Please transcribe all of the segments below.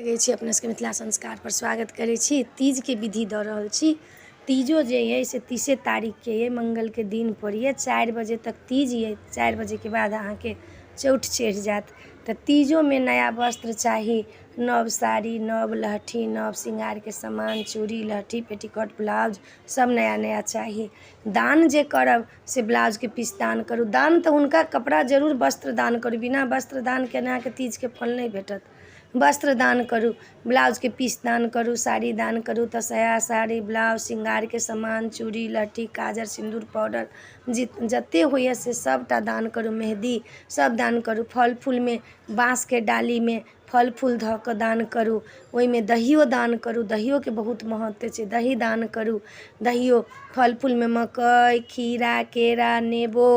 लगै छी अपना सबके मिथिला संस्कारपर स्वागत करै छी। तीजके विधि दऽ रहल छी। तीजो जे अइ से 30 तारीखके अइ, मङ्गलके दिन पड़ैए। 4 बजे तक तीज अइ, 4 बजेके बाद अहाँके चौठ चढ़ि जायत। तऽ तीजोमे नया वस्त्र चाही, नव साड़ी, नव लहठी, नव श्रृंगारके सामान, चूड़ी, लहठी, पेटीकोट, ब्लाउज सब नया नया चाही। दान जे करब से ब्लाउजके पीस दान करू। दान तऽ हुनका कपड़ा जरूर, वस्त्र दान करू। बिना वस्त्र दान केने अहाँके तीजके फल नहि भेटत। वस्त्र दान करू, ब्लाउजके पीस दान करू, साड़ी दान करू। तऽ साया, साड़ी, ब्लाउज, श्रृंगारके सामान, चूड़ी, लहठी, काजर, सिन्दूर, पाउडर जते होइए से सबटा दान करू, मेहदी सब दान करू। फल फूलमे बाँसके डालीमे फल फूल धऽ कऽ दान करू। ओइमे दहियो दान करू, दहियोके बहुत महत्व छै, दही दान करू। दहियो फल फूलमे मकइ, खीरा, केरा, नेबो,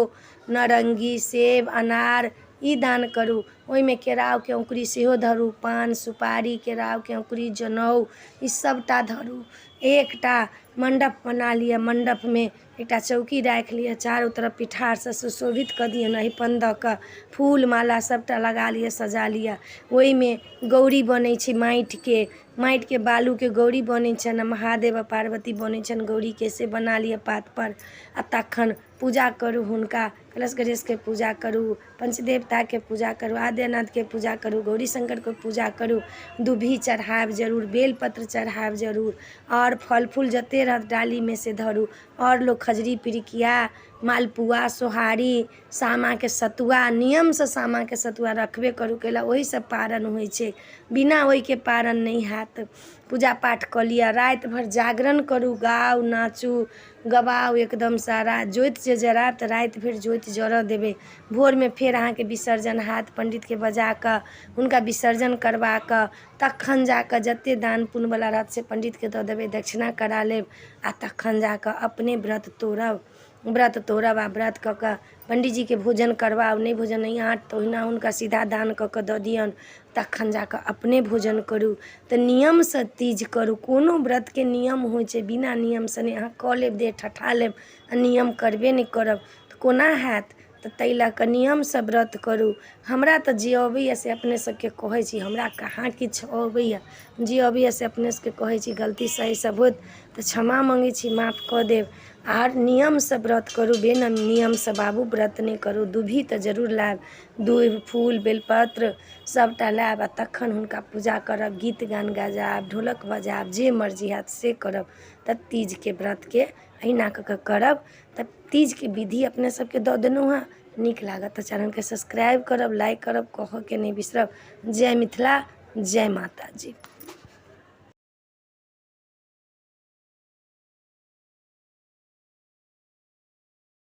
नारङ्गी, सेब, अनार ई दान करू। ओइमे केराउके औङ्कुरी सेहो धरू, पान सुपारी, केराउके औङ्कुरी, जनउ ई सबटा धरू। एकटा मण्डप बना लिअ, मण्डपमे एकटा चौकी राखि लिअ, चारू तरफ पिठारसँ सुशोभित कऽ दियौन, अरिपन दऽ कऽ फूल माला सबटा लगा लिअ, सजा लिअ। ओइमे गौरी बनै छै, माटिके, माटिके बालूके गौरी बनै छनि, महादेव आओर पार्वती बनै छनि गौरीके, से बना लिअ पातपर आओर तखन पूजा करू हुनका। कलश गणेशके पूजा करू, पञ्चदेवताके पूजा करू, आद्यनाथके पूजा करू, गौरी शङ्करके पूजा करू। दुभी चढ़ायब जरूर, बेलपत्र चढ़ायब जरूर, आओर फल फूल जते रहत डालीमे से धरू। आओर लोक खजरी, पिरिकिया, मालपुआ, सोहारी, सामाके सतुआ, नियमसँ सामाके सतुआ रखबे करू, कैला ओहिसँ पारन होइ छै, बिना ओइके पारन नहि हैत। पूजा पाठ कऽ लिअ, राति भरि जागरण करू, गाउ, नाचू, गबाउ एकदमसँ। ज्योति जे जरायब तऽ राति भरि ज्योति जरऽ देबै। भोरमे फेर अहाँके विसर्जन हैत। पण्डितके बजा कऽ हुनका विसर्जन करबा कऽ तखन जा कऽ जते दान पुण्यवला रहत से पण्डितके दऽ देबै, दक्षिणा करा लेब आओर तखन जा कऽ अपने व्रत तोड़ब। व्रत तोड़ब आओर व्रत कऽ कऽ पण्डीजीके भोजन करबाउ। नहि भोजन, नहि आँट, तऽ ओहिना हुनका सीधा दान कऽ कऽ दऽ दियौन, तखन जा कऽ अपने भोजन करू। तऽ नियमसँ तीज करू। कोनो व्रतके नियम होइ छै, बिना नियमसँ नहि। अहाँ कऽ लेब, देह ठठा लेब आओर नियम करबे नहि करब तऽ कोना हैत? तऽ ताहि लऽ कऽ नियमसँ व्रत करू। हमरा तऽ जे अबैए से अपने सबके कहै छी, हमरा कहाँ किछु अबैए। जे अबैए से अपने सबके कहै छी। गलती सही सब होत तऽ क्षमा मङ्गै छी, माफ कऽ देब। आर नियमसँ व्रत करू, बिना नियमसँ बाबू व्रत नहि करू। दुभी तऽ जरूर लायब, दूभि, फूल, बेलपत्र सबटा लायब आओर तखन हुनका पूजा करब, गीत गान बजायब, ढोलक बजायब, जे मर्जी हैत से करब। तऽ तीजके व्रतके अहिना कऽ कऽ करब। तऽ तीजके विधि अपने सबके दऽ देलहुँ हँ। नीक लागत तऽ चैनलके सब्सक्राइब करब, लाइक करब, कहऽके नहि बिसरब। जय मिथिला, जय माताजी।